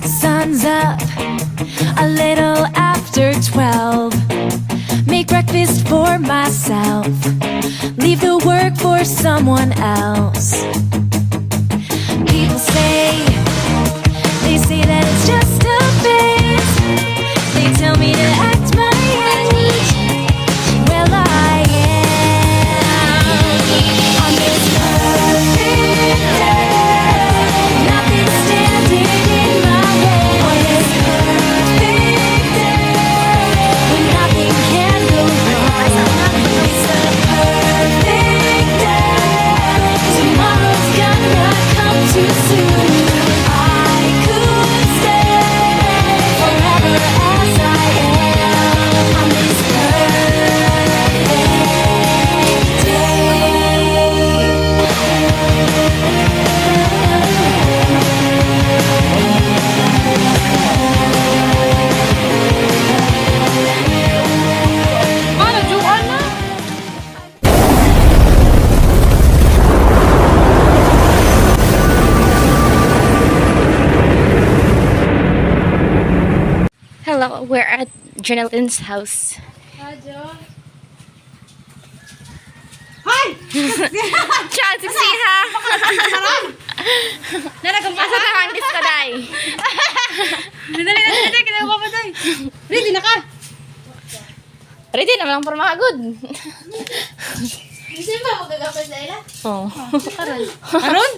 Sun's up a little after 12. Make breakfast for myself. Leave the work for someone else. People say, they say that it's just a phase. They tell me to act my age. Well, I am. On this perfect day, nothing's standing in my way. On this perfect day, when nothing can go wrong. It's the perfect day. Tomorrow's gonna come too soon. I could stay forever as I am on this perfect day. Ano, juan na? Hello, we're at Jonalin's house. Hi, Jo. Chad, siksi ha! Asa na kang disco day? Dali, dali, dali. Kinawa pa day. Ready na ka? Ready naman ang pormagod. Hindi ba magagapal sa ila? Oh. Aron?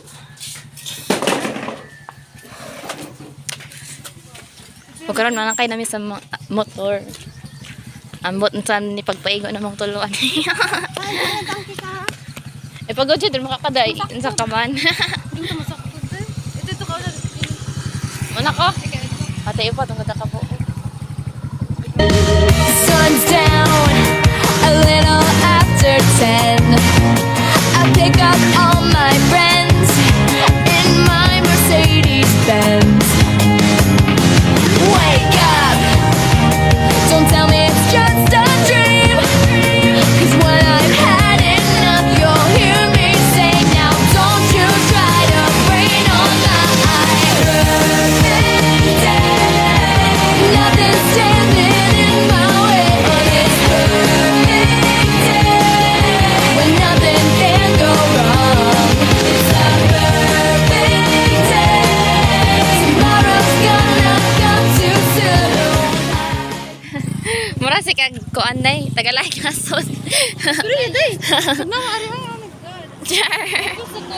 Ug karon man kay nami sa motor. Ambot sa ni pagpaigo na mong tuluan. Eh pagod jud makakaday unsa ka man. Ito ito ka ulit. Muna ko. Ate ipa tungod ka po. Sun's down a little after 10. I pick up all my friends in my Mercedes Benz. Wake up! Don't tell me it's just a dream. 'Cause when I've had enough, you'll hear me say, "Now don't you try to rain on my perfect day. Nothing's standing in my way on this perfect day. When nothing can go wrong. It's a perfect day. Tomorrow's gonna come too soon." Mura si kag kuan day, tagalay ka sod. Ready day. Na ari ay, oh my God. Char. Gusto ko.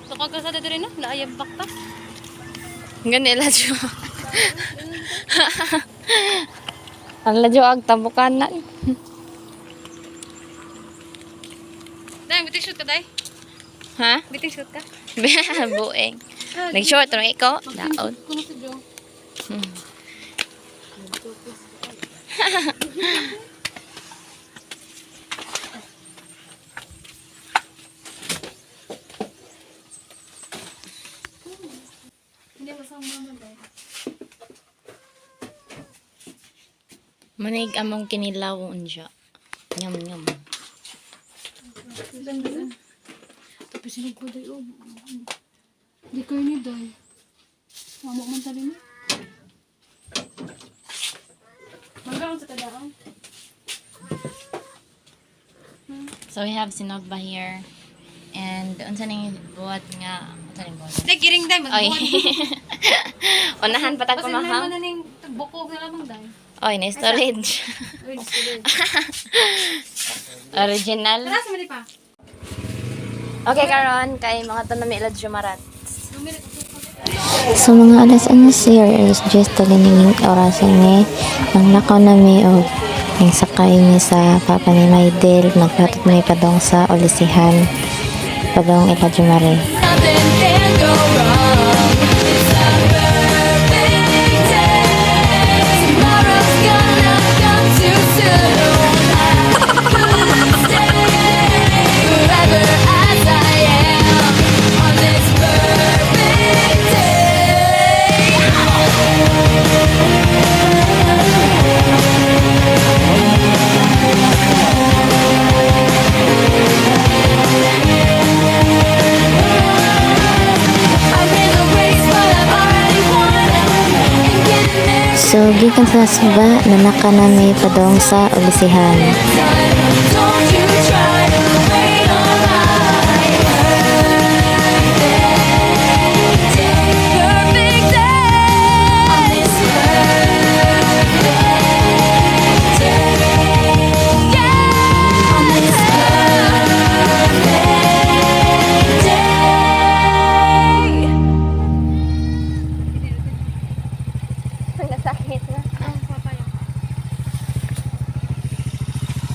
Tukog ka sa dito rin, no? Naayab bakta. Gani la jo. Ang ladyo ag tabukanan. Day, biting shoot ka, day. Ha? Biting shoot ka. Bueng. Nag-short ra ikaw. Daon. Kuno si Jo. Hindi masama mama day. Manig among kinilaw unja. Nyam nyam. Tapos sinog ko day oh. Di kayo ni day. Mamo man tali ni. Magaon sa kadaon. So we have sinogba here. And unsa ning buhat nga unsa ning buhat? Day giring day Oy. Unahan pa tag Kasi may pamahang. man na ning bukog na lamang day. Oy, na storage. Uy, sorry. Original. Tara sa pa. Okay karon kay mga tanami ila jumarat. So mga alas 11 or alas 10 talining orasan ni nang lakaw nami og ning sakay mi sa papa ni Maidel nagpatot mi padong sa Olisihan padong ila Jumare. Nothing can go wrong. It's a perfect day. Tomorrow's gonna come too soon. I could stay forever as I am on this perfect day. So gikan sa suba, nanaka nami padong sa Ulisihan. Don't you try to wait on my perfect day. Perfect day. On this perfect day. Yeah. On this perfect day. Nasakit na.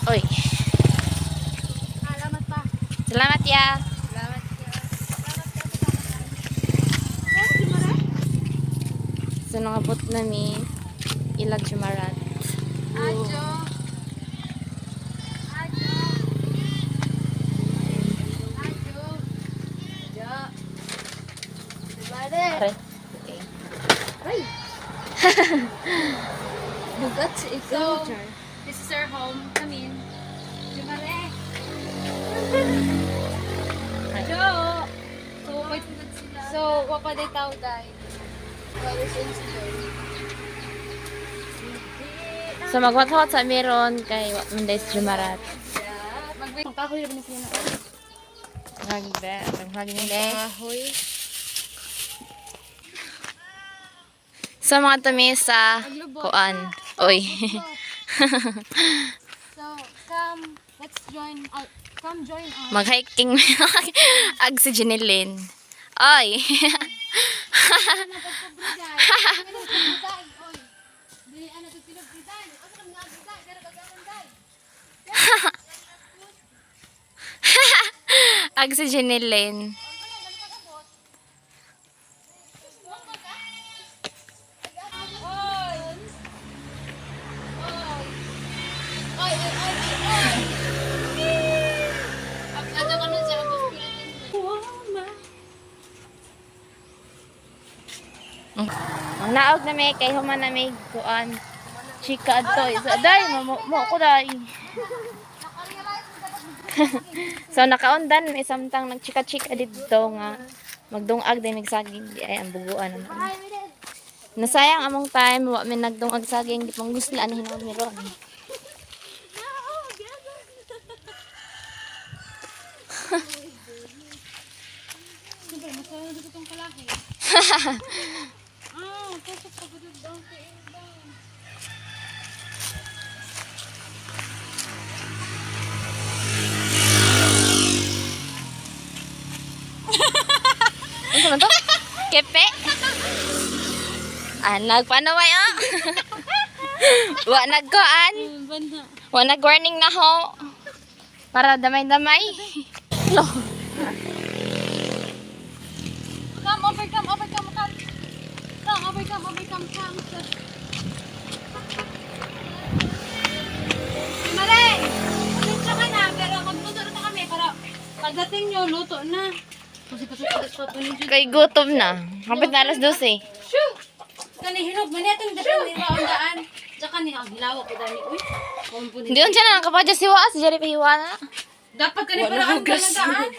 Oy. Salamat pa. Salamat ya. Salamat. So nangabot nami ilag Jumarat. Ajo. Ajo. Ajo. Jo. Aray. Okay. Bugat si ikaw. So, this is our home. Come in. Jumare. Jo. So, wait. So, wapaday tao day. So magwat-wat sa meron kay wat man day sa Jumarat. Magkahoy na sila na. Nagbe, naghaging day. So mga tumi sa kuan. Oy. So, come, let's join, come join us. Mag-hiking ag si Jeneline. Oy. Ag si Jeneline. Ang naog na may kay human na may kuan. Chika adto. So day mo mo ko day. So nakaundan may samtang nagchika-chika didto nga magdungag day migsaging di ay ang buguan naman. Nasayang among time wa mi nagdungag saging di pang gusla ani hinuon mi ron. Siyempre, masaya na dito itong kalahi. Ah, tusok pa ba dito ang kaindan? Ano man to? Kepe. Ah, nagpanaway ah. Wa nagkuan. Banda. Wa nag-warning na ho. Para damay-damay. Lo. Come, over, come, over, come, come. Come, over, come, over, come, come. Mare! Pasensya ka na, pero magluto na kami para pagdating nyo, luto na. Kasi pasok pa ni Kay gutom na. Kapit na alas 12. Shoo! Kani hinog man yatong dapin ni daan. Tsaka ni ang hilaw ko dani. Uy. Kumpo ni. Hindi yun siya na nakapadya si Waas. Jerry pahiwa na. Dapat kani para ang daan.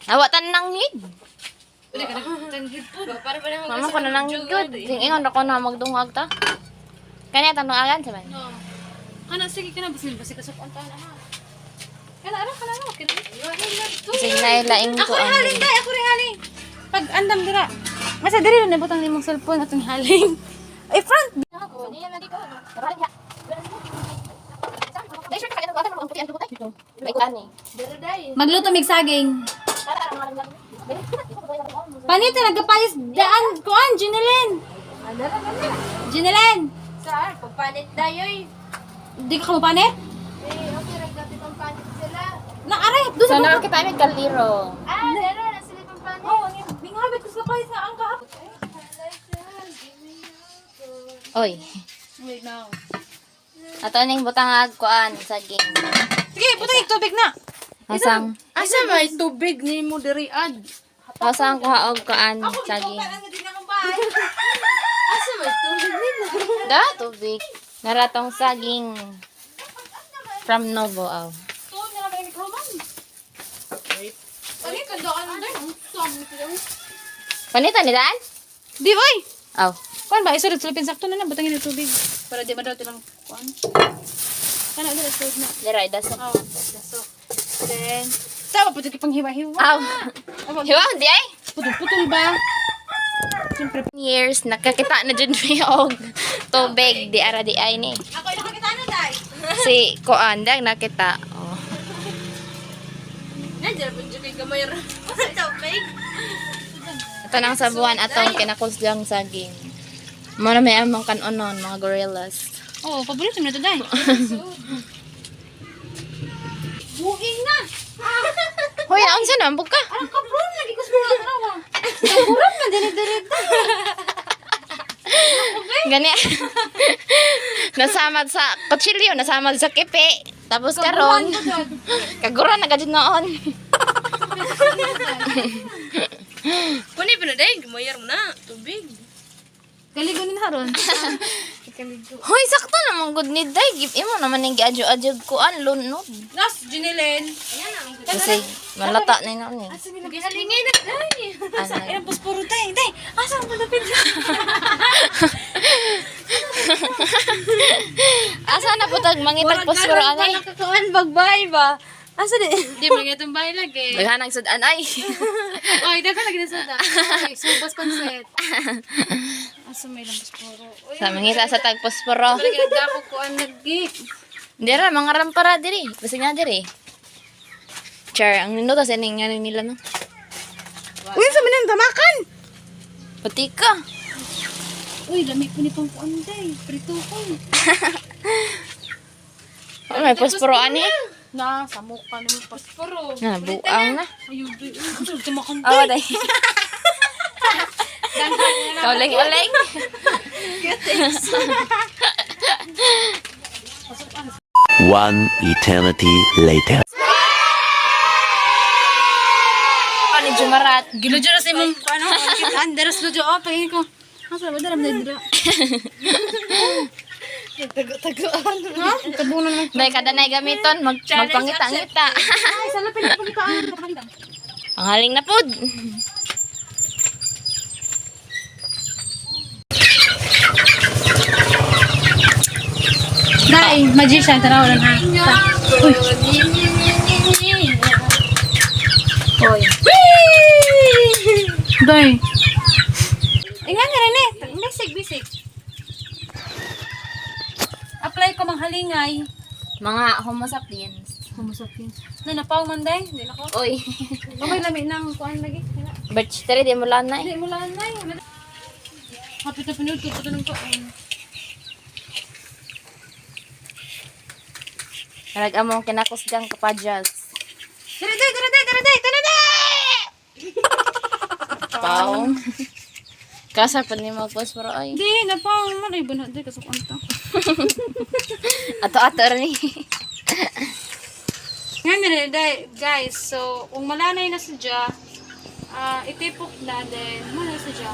Awatan nang hig. Uli ka tanghid po. Para pa Mama ko na nang hig good. Sing ingon ako na magdungag ta. Kanya tanungagan sa man. No. Kana sige kana basin basin kasok ang taan aha. Kana ara kana ara kana. Sing nailaing Ako ko rin haling day, ako rin haling. Pag andam dira. Masa diri na nabutang nimong cellphone atong haling. Ay front. Magluto mig saging. Panito nagkapalis daan kuan Jinelin. Jinelin. Saan? Pagpalit tayo eh. Di ka kamupanit? Eh, okay, nagdati pang palit sila. Na aray, doon So sa nakakita kami kaliro. Ah, meron na sila pang palit. Oh, binghabit ko sa palis na ang kahapon. Oy. Wait now. Ato ning butangag kuan saging. Sige, butang yung tubig na. Hasang Asa may tubig ni mo diri ad? hasang kuha og kuan saging. Asa may tubig nila? Da tubig. Naratong saging from Novo aw. Tuon na lang ni Roman. Wait. Ano yung kandaan doon? Panita ni daan? Di, oy! Aw. Kuan ba isulod sulpin sakto na na butangin ng tubig para di madaot ilang kuan. Kana dira sulod na. Dira idasok. Oh, dasok. Then sama po pang hiwa-hiwa. Aw. Hiwa di ay. Putol-putol ba? Siyempre. Years nakakita na jud mi og tubig di ara di ay ni. Ako nakakita na day. Si kuan dang nakita. Oh. Nandiyan po dyan kay gamay ra. Tubig. Ito nang sabuan atong kinakusgang saging. Mo na may among kanonon mga gorillas. Oh, paborito mo na to day. Buing na. Hoy, naunsa na bug ka? Ang kabron lagi ko sa mga tanawa. Kaburan man dili dili. Gani. Nasamad sa kutsilyo, nasamad sa kipi. Tapos karon, kaguran na gajud noon. Kuni pa na day, gumayar mo na. Tubig. Kaligo nin haron. Hoy, sakto naman gud ni Day. Give imo naman ning giadyo-adyo kuan lunod. Nas Jinilin. Kasi malata na noon eh. Gihalingay na day. Ano? Ilang posporo day. Day, asa ang palapit? Asa na po tag mangitag posporo anay? Nakakawan bagbay ba? Asa di? Di man gatong bahay lagi. Daghan ang sudan ay. Oy, daghan lagi na suda. Oy, subas pansit. Asa may ilang posporo. Oy, Sa mangita sa tag posporo. lagi nagdako ko ang naggi. Dira mga rampara diri. Basta nga diri. Char, ang nindot sa ning nga nila no. Uy, sa manin tamakan. Pati ka. Uy, lami po ni pang kuan day. Prito ko. Oh, may posporo ani. Na, sa mukha ni mo posporo. Na buang na. Ayun, day. Uy, tumakan Awa day. Kauling-uling. One eternity later. Ani Jumarat. Gilujo na sa imong ano, kitaan deras lujo oh, pagin ko. Asa ba daram dira? Nagtago-tagoan. Ha? Tabunan lang. Day kada nay gamiton mag magpangita-ngita. Ay, sa lapit pagkitaan. Ang haling na pud. Dai, magician tanaw lang ha. Uy. Oy. Dai. Ingan nga rin eh. Bisig, bisig. Apply ko mang halingay. Mga homo sapiens. Homo sapiens. Na napaw man day. Hindi na ko. Oy. Okay, lami nang kuan lagi. Batch 3 di mo lang na eh. Hindi mo lang nay. Hapit na pinuto ko ng kaon. Karag among kinakusgang kapadyas. Dere day, dere day, dere day, dere day. Paong. Kasa pa ni magposporo ay. Di, napaw man ay bunhat day kasuk anto. Ato-ato ra ni. Ngayon na day, guys, so kung malanay na sadya, itipok na then mana sadya.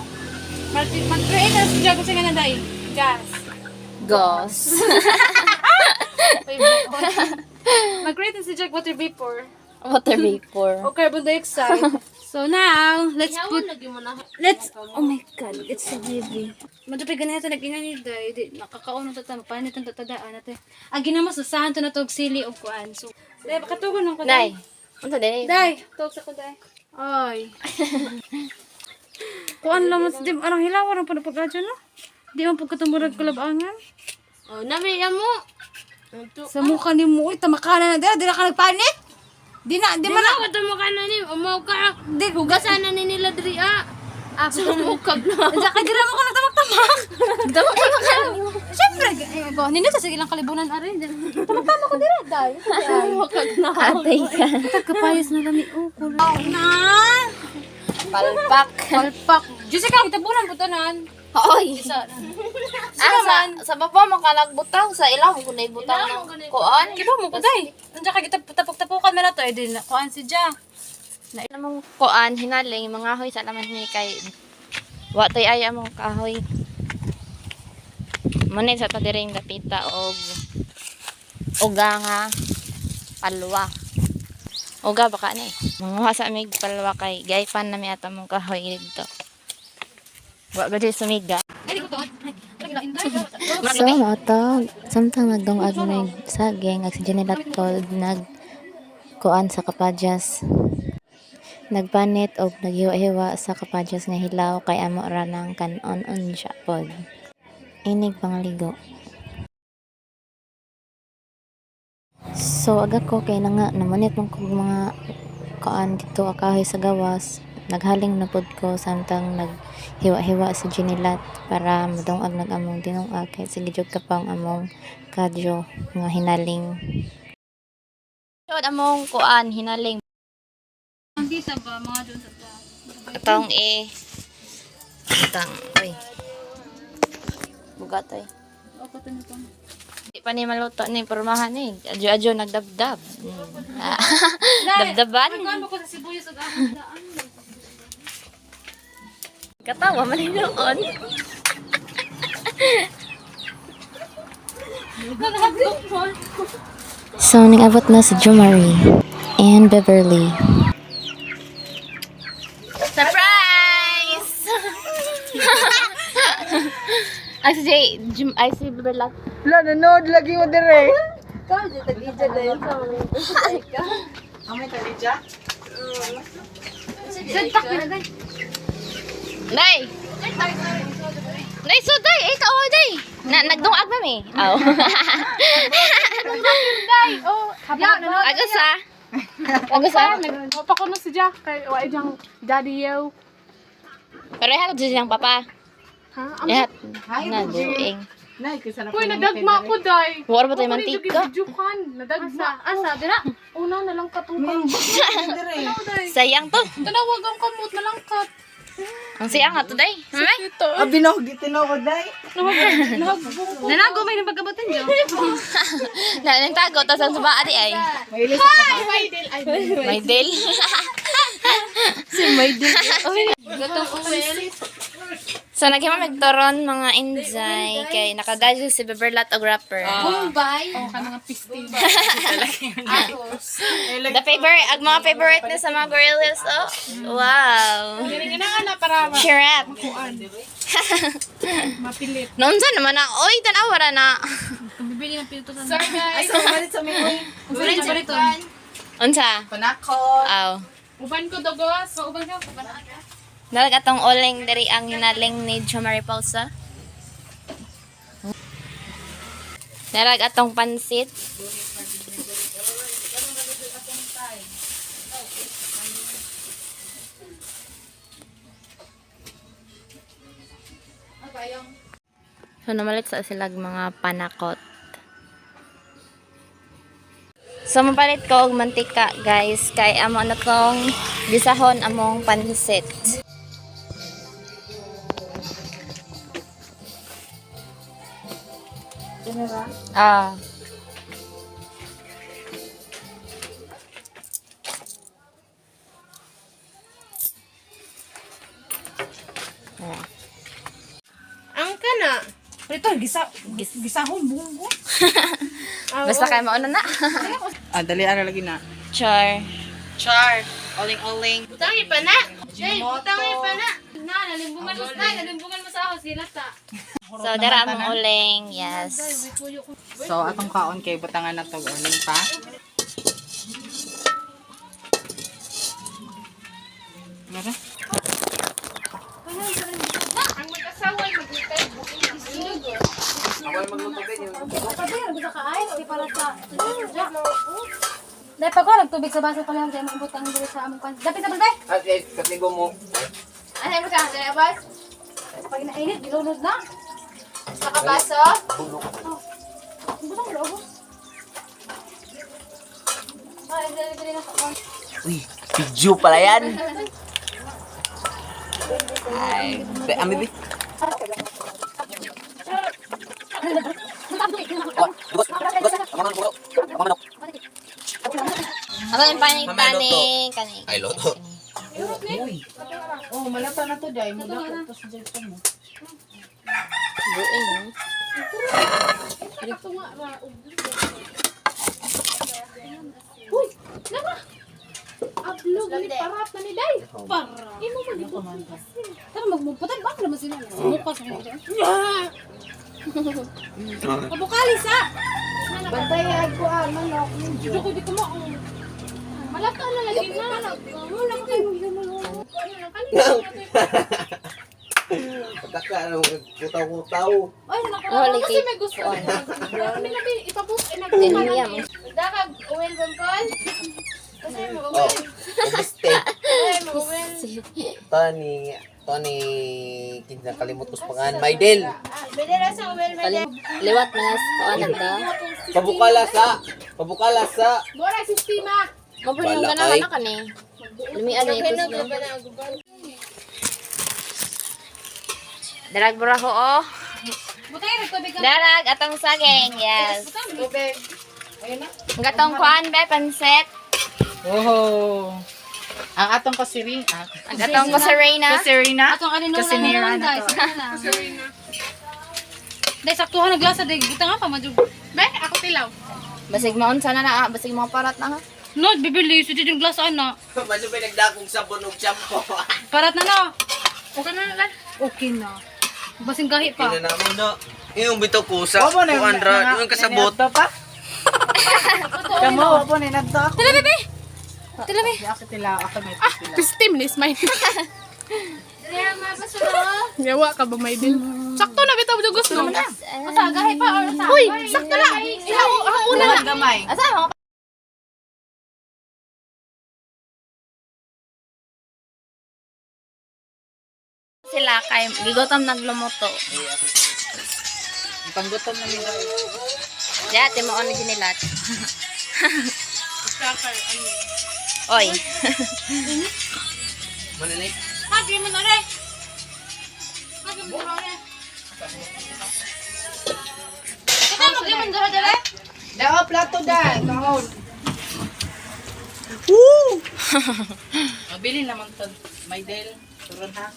Mag-create na sadya kung nga na day. Gas. Gos. Uy, buot. Mag-create na sadya water vapor Water vapor. o carbon dioxide. So now, let's put Let's Oh my god, it's so heavy. Madupig ganito nag-ina ni day, di nakakaon na tata, paano itong tatadaan natin. Ang ginamos usahan to na tog sili og kuan. So, day bakatugon ko Nay. Unsa din? Day, tawag sa ko day. Ay. Kuan lang mas di anong hilaw ang pagpadyo no? Di man pagkatumurag kulabangan. Oh, nami yan mo. Sa mukha ni mo, uy, tamakana na dira, dira ka nagpanik. Di na, di man na. Ako tamakan na ni, umaw ka. Di, Hugasan na ni nila diri ah. Sumukab na. Diyan ka, dira mo ko nagtamak-tamak. Nagtamak-tamak ka. Siyempre, eh, go, nino sa sige lang kalibunan arin. Tamak-tamak ko dira, day. Sumukab na. Atay ka. Tagkapayas na lami, oh, kulay. Na! Palpak. Palpak. Jessica, tabunan po tanan. Oy. Isa. Ah, sa baba man ka nagbutang sa ilaw ko na ibutang ng kuan. Kibo mo po, day. Andiyan ka, tapok-tapukan man na to. Eh, di na, kuan si Ja. Namong kuan hinaling mga hoy sa laman ni kay wa tay ay among kahoy. Manay sa tadiring dapita og uga nga palwa. Uga baka ni. Manguha sa amig palwa kay gaypan na mi ato mong kahoy dito. Wa gud sumiga. So mao to, samtang nagdungag mig saging ag si Janilat pod nag kuan sa kapadyas. Nagpanit og naghiwa-hiwa sa kapadyas nga hilaw kay amo ra nang kan-on unya pod. Inig pangaligo. So aga ko kay na nga namanit man kog mga kuan dito kahoy sa gawas. Naghaling na pod ko samtang naghiwa-hiwa si Jinilat para madungag nag among dinungag kay sige jud kapaw ang among kadyo nga hinaling. Sod among kuan hinaling. Ang tita ba mga doon sa ta. Atong e tang oy. Bugat oy. O kato nito. Di pa ni maluto ni pormahan ni. Adyo-adyo nagdabdab. Ah, Dabdaban. Pagkuhan mo ko sa sibuyas ug ahon daan. Katawa man noon. So nag-abot na si Jomari and Beverly. Surprise! Ay si Jay, Jim, ay si Berlat. Wala, nanood lagi mo dire. Day! Day, so day! Eh, kao day! Na, nagdungag na mi. Aw. Agos ah. Agos ah. Papa ko na si Jack kay wa ijang daddy yo. Pero ihatod siya siyang papa. Ha? Ihat. Na, buing. Nay, kaysa na Uy, nadagma ko day. Wala ba tayo mantika? Jukan, nadagma. Asa, dira? Una na lang katukang. Sayang to. Tanawag ang kamot na lang kat. Ang sayang nga to day. Mamay. Ito. Abinog, gitinood day. Nanago may nang pagkabutan jo. Na, nang tago, tas ang suba adi ay. Mahilig sa May del. So naghimo mig turon mga inzay kay nakadalhin si Beberlat og wrapper. Bombay. Oh, ka mga pistil. The favorite, ag mga favorite ni sa mga gorillas. Oh, wow. Galing na nga na para Chirap. mapilit. Noon sa naman na, oy, tanawa ra na. Bibili ng pinutusan. Sorry guys. Ay, sa may uy. Balik sa Unsa? Panakot. Aw. Uban ko dogos. So uban ka. Dalag atong uling diri ang hinaling ni Jomari Pausa. Dalag atong pansit. So namalit sa silag mga panakot. So mapalit ko og mantika guys kay amo na tong gisahon among pansit. Ah. Ang kana. Ito, gisa, gisahon, bunggo. Basta kay mauna na. Ah, dali, ara lagi na. Char. Char, oling-oling. Butangi pa na. Jay, butangi pa na. Na, nalimbungan mo na, nalimbungan mo sa ako sila ta. So dara among uling. Yes. So, atong kaon kay butangan na to, oling pa. Meron? Ang mag-asawa ay maghintay buking isugo. Dahil pag ko nagtubig sa baso pala dahil maabot ang diri sa among pan. Dapit sa balday. Ano mo ka dara boss? Pag nainit gilunod na. Nakabaso? Butang lobo. Ay, dali dali na sa kon. Uy, video pala yan. Ay, be, ami be. Ako yung panig-panig. Kani. Ay, loto. Oh, malata na to, Jai. Mudakot to sa Jai mo. Buing. no? Ablog ni parat na ni day. Para. Imo man di Tara magmuputay ba naman sila. Sumuka sa kanila. Pabukali sa. Bantayan ko ah, manok. Dito ko di ko mo. Malata na lagi na. Wala ko kayo. Pagkaka, ano, kutaw-kutaw. Ay, naku. Wala Kasi kay may gusto. Kami na ipabuk eh Tinuya mo. Dakag uwel bangkol. Kasi mo Oh, ubiste. uwel, mo uwel. Tony, Tony, kinakalimot ko sa pangalan. Maidel. Bidera sa uwel may Liwat mga kuan ta. Pabukala sa, pabukala sa. Bora sistema. Mabuhay Wala ka na kay. na kani. Lumian na ito sila. Darag buraho oh. Butay ra tubig ka. Darag atong saging, yes. Tubig. Gatong kuan be pansit. Oh. Ang atong kasiring ah. Ang gatong kusarena. Kasirina? Atong kanino Kasinira na na to. Day saktuhan naglasa day buta nga pa madug. Be, ako tilaw. Basig maunsa na na, ah. Basig mga parat na ha. No, bibili sud yung glass ana. Mano ba nagdakong sabon og shampoo? Parat na no. Okay na lang. Okay na. Basing gahi pa. Ina na mo na. Yung bitaw ko sa Wa mo na kuan ra, yung kasabot. Nangyadto pa? Kamo, wa po na nagto ako. Tala bebe. Tala be. Di ako tilaw, ako may tilaw. 15 minutes may. Yawa ka ba may din? Sakto na bitaw gusto. Asa gahi pa or sa? Uy, sakto na. Ihaw, ang una na. Gamay. Asa mga sila kay gigotom naglumuto. Panggutom na nila. Ya, timuon na ginilat. Oy. Mananay. Hagi mo na re. Hagi mo na re. Kita mo gyud man dere. Dao plato da, kahon. Woo! Mabili naman to, Maydel. Turon ha.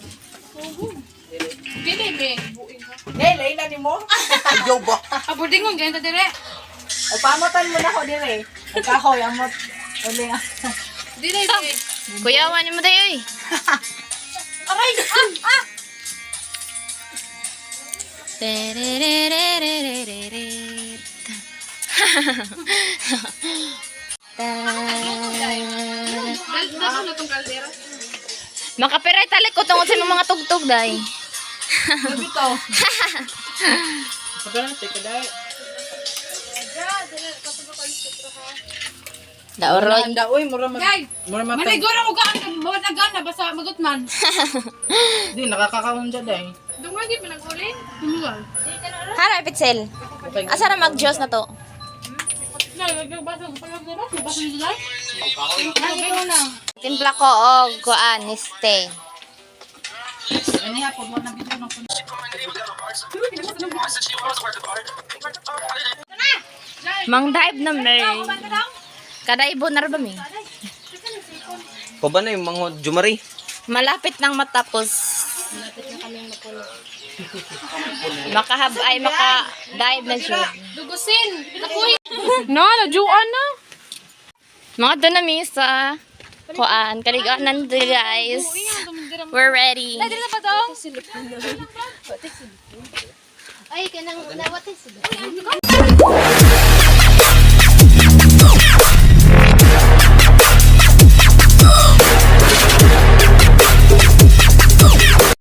Dili be. Nay, lain na nimo. Ayaw ba? Abordingon ganito dere. O pamotan mo na ko dire. Ang kahoy amot. Uli ah. Dili be. Kuyawan mo tayo oy. Aray, ah, ah. Tererererereret. Dalo na tong kaldero. Makapiray talik ko tungod sa imong mga tugtog day. Gabi to. Pagkalan ka dai. Daoroy. Anda oy, mura mag Gay. mura matag. Maniguro ko gaan mo nagana basta magutman. Di nakakakaon dyan dai. Dungagi pa nag-ulin. Hara pitsel. Asa ra mag-Diyos na to? Timpla ko og kuan este. Ani hapon mo na gid ko ng Mang dive na may. Kadaibo na ra ba mi? Paba na yung mga jumari. Malapit nang matapos. Makahab ay maka dive na siya. Dugusin. Nakuy. No, najuan na. Mga doon na mi sa kuan kaliganan guys. We're ready. Ay, kanang nawat sila.